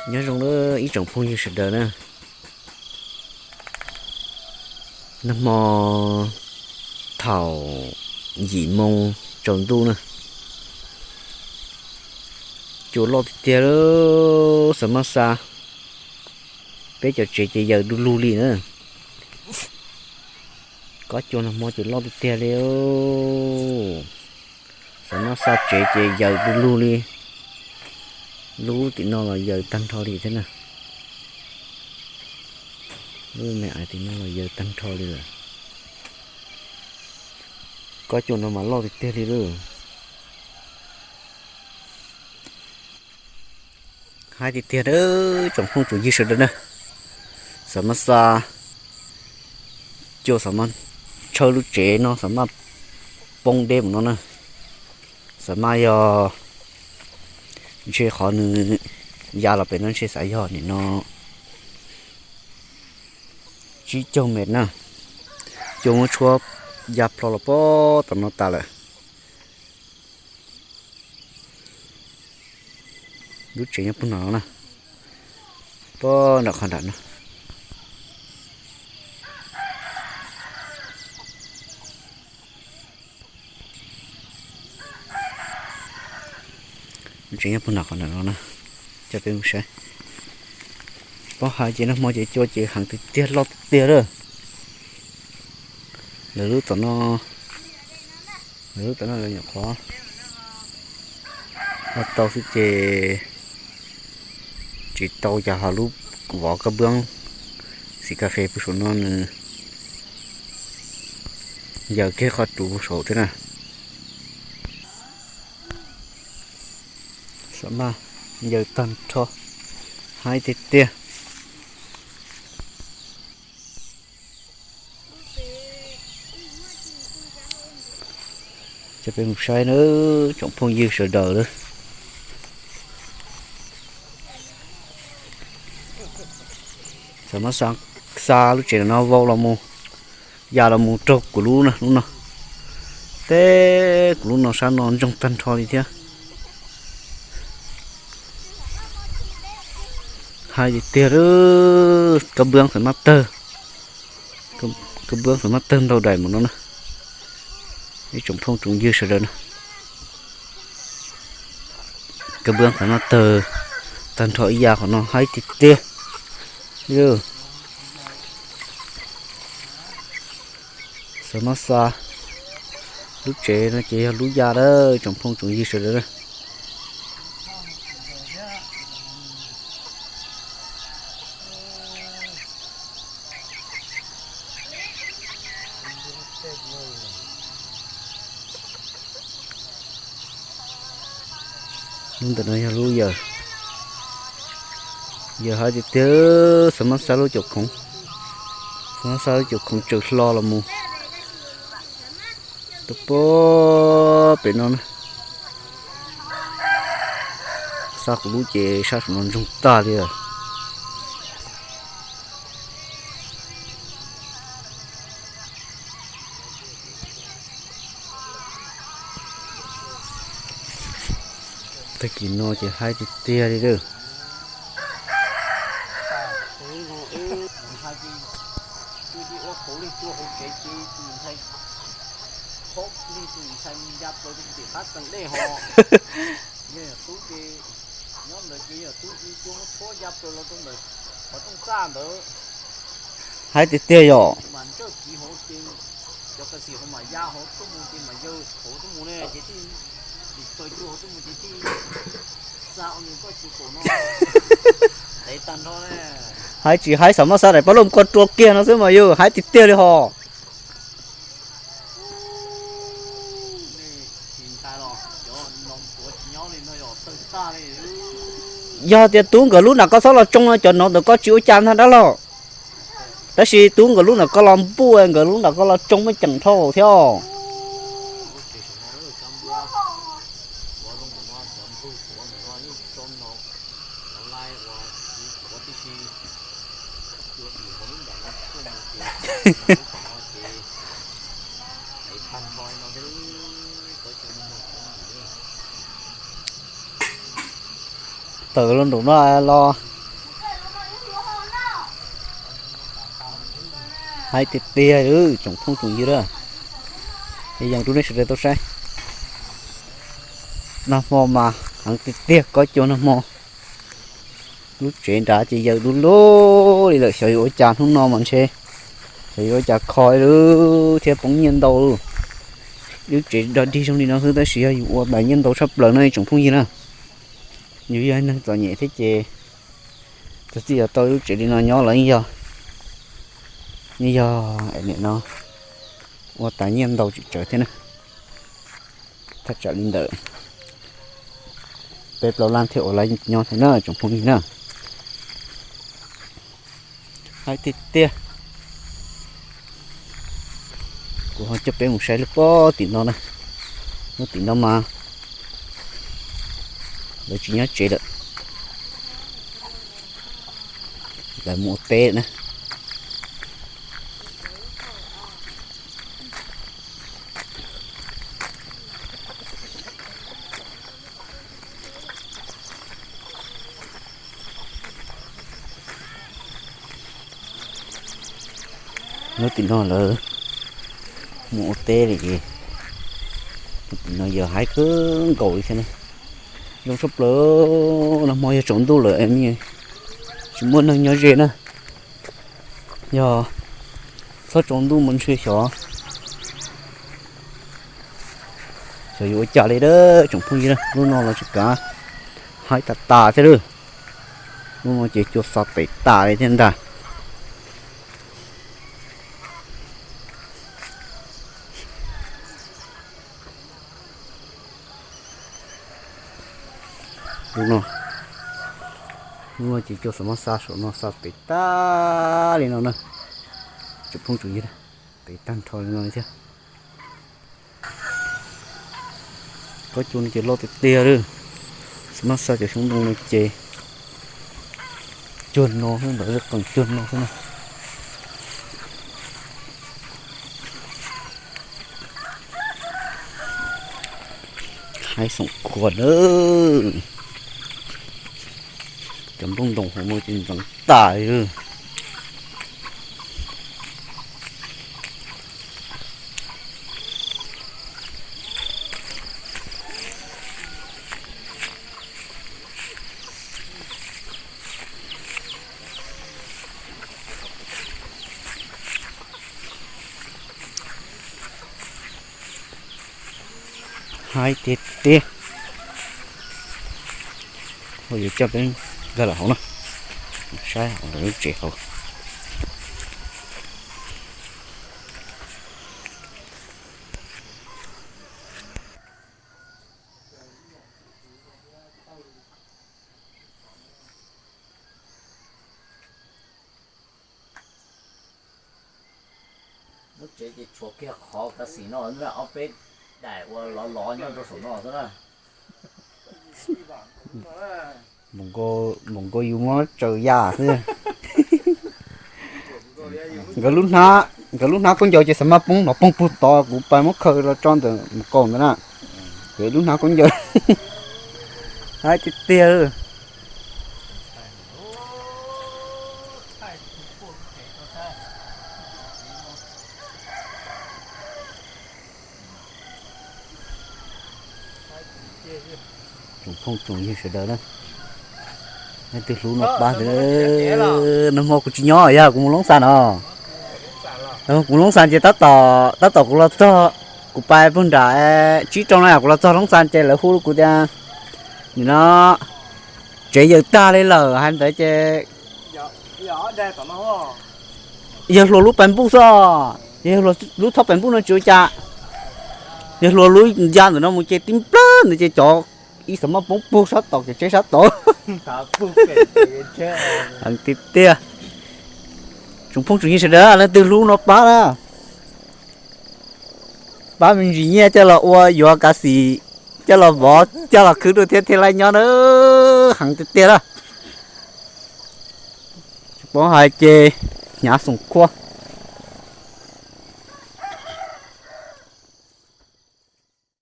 Nyob zoo lawm ib tsoom phooj ywg sawv daws na. Nag hmo thaum yim moo tsaus ntuj na, cua loj tiag tiag lawm, xav maj xa. Peb cov tsev ces yaws du lug li na. Kob cua nag hmo ces loj tiag tiag li. Xav maj xa tsev ces yaws du lug li. Lub tim no los yaws tag nrho li thiab na. Lub me ais tim no los yaws tag nrho li lawm. Kob cua no mas loj tiag tiag li lawm. Haib tiag tiag, tsoom phooj tsoom ywg sawv daws na, xav maj xa cua, xav maj tshawb lub tsev no, xav maj poob deb mus no na. Xav maj yog ntshe qhov nws ya los pem no ntshe xav yog nim no tsib caug mev na. Cua muab tshuab ya plho los pob tom no tas lawm. Lub tsev nyob puag nram no na, pob nram qhov nram no. Lub tsev nyob puag nram qhov nram no na, coj peb mus saib. Paub hais ces nag hmo ces cua ces heev tiag tiag, loj tiag tiag lawm. Lawv lub tom no, lawv lub tom no lawv nyuam qhuav ua tau xwb ces tsis tau cas, ho lub vov kab npab xim kas fes puag saum no nws yaws kiag qhov ruv saud thiab na. Xav maj yaws tag nrho, haib tiag tiag. Coj peb mus saib na, tsoom phooj ywg sawv daws lawm. Xav maj xa lub tsev no vau los mus, ya los mus raug kuv lub na, lub no. Teb kuv lub no sab no ntsoog tag nrho li thiab. Haib tiag tiag, kab npab xav maj tawg, kab npab xav maj tawg ntau daim mus no na. Ib tsoom phooj tsoom ywg sawv daws na, kab npab xav maj tawg tag nrho ib yam qhov no, haib tiag tiag. Xav maj xa lub tsev no ces yog lub ya lawm tsoom phooj tsoom ywg sawv daws. Lub ntawm no yog lub yaws, yaws haib tiag tiag, xav maj xa lub caum khoov, xav maj xa lub caum khoov tsaws hlo los mus rau pem no na. Xa kuv lub ces sab saum no ntsoog tag li lawm. Tag kis no ces haib tiag tiag li lawm. Haib tiag tiag yom. Haib tsis haib xav maj xa daim pab lub ko rua kiag no xwb mas yus haib tiag tiag li hos. Yog tias tub nkawd lub nram koj txhob los tsoo no cov no ntawm koj tsis ua cas ntag dab laug. Tab sis tub nkawd lub nram koj los npuj, nkawd lub nram koj los tsoo muaj ceem dhau thiab. Tawm los nraum no los Haib tiag tiag tsoom phooj tsoom ywg a, yeej rub nej sawv daws tau saib. Nag hmo mas heev tiag tiag, kob cua nag hmo. Lub tsev nrad ces yawm du lug li lawm, xyov yuav ua cas hnub no mas ntshe xyov yuav ua cas kho li thiab poob nyiaj ntau. Lub tsev dog dig zoo li no xwb tab sis yog yus ua tas nyiaj ntau tshaj plaws no tsoom phooj ywg na. Yus yog neeg txom nyem thiab ces txog txij yuav tau lub tsev li no nyob los yeej yog, yeej yog nim no ua tas nyiaj ntau tsis tsawg thiab na. Thaj tsam li ntawm peb plaub lab thiab ua lab nyob thiab na tsoom phooj ywg na. Haib tiag tiag. Kuv ho coj peb mus saib lub pob tim no na. Lub tim no mas lawv tsis nyob tsev lawm, lawv mus ua teb na. Lub tim no lawv mus ua teb li ces lub tim no yawm haib kawg nkaus li thiab na. Zoo tshaj plaws, nag hmo yog tsaus ntuj lawm tsis muaj neeg nyob ze na. Yog txhob tsaus ntuj mus ntshe xyov, xyov yuav ua cas li a tsoom phooj ywg. Lub no los tsis kav, haib tas tas thiab lawm. Lub no ces cua xo pem tas li thiab ntag. Lub no, lub no ces cua xav muab xa saum no xa pem tag li no na. Tsoom phooj tsoom ywg, pem tag nrho li no li thiab. Kob cua no ces loj tiag tiag li. Xav muab xa cov xyoob ntoo no ces cuag no xwb, ntawd qees cuag no xwb na. Haib xoom khuas na. Cov nplooj ntoos hauv no ces ntxeev tas li. Haib tiag tiag. Yuav coj peb nkag los hauv na, saib hauv lub tsev hauv. Lub tsev ces tshuav kiag qhov kav xim no, ob peb daim ua lov lov nyob rau saum no xwb na. Npaum nkaus yus muab tsaws ya xwb. Nkawd lub hnab khaub ncaws ces xav mas poob no poob puag tod, kuv pais muab khaws los tso ntawm mus kaus ntawd na. Ces lub hnab khaub ncaws. Haib tiag tiag. Tsoom phooj tsoom ywg sawv daws na, leej twg hlub no pab, nag hmo kuv tsis nyob, yog kuv mus Loob Xas no. Kuv Loob Xas ces tab tom, tab tom kuv los txog, kuv pais puag nram tsib rau no, kuv los txog Loob Xas ces lawv hu kuv tias nim no tsev yawm tag li lawm hais ntawd ces yawg hluas lub pais npuj xwb, yawg lub txhob pais npuj no tsis ua cas, yawg hluas lub ya ntawm no mus ces tib nplawg ntawd ces cov ib xav maj poob puag sab tod, kev tsheb sab tod. Heev tiag tiag. Tsoom phooj tsoom ywg sawv daws, leej twg hlub no pab na, pab me ntsis nyiaj coj los ua yuav kav xim, coj los vov, coj los khwb dua thiab thiaj li nyob na. Heev tiag tiag na. Tsis paub hais ces hnyav xoom khuab.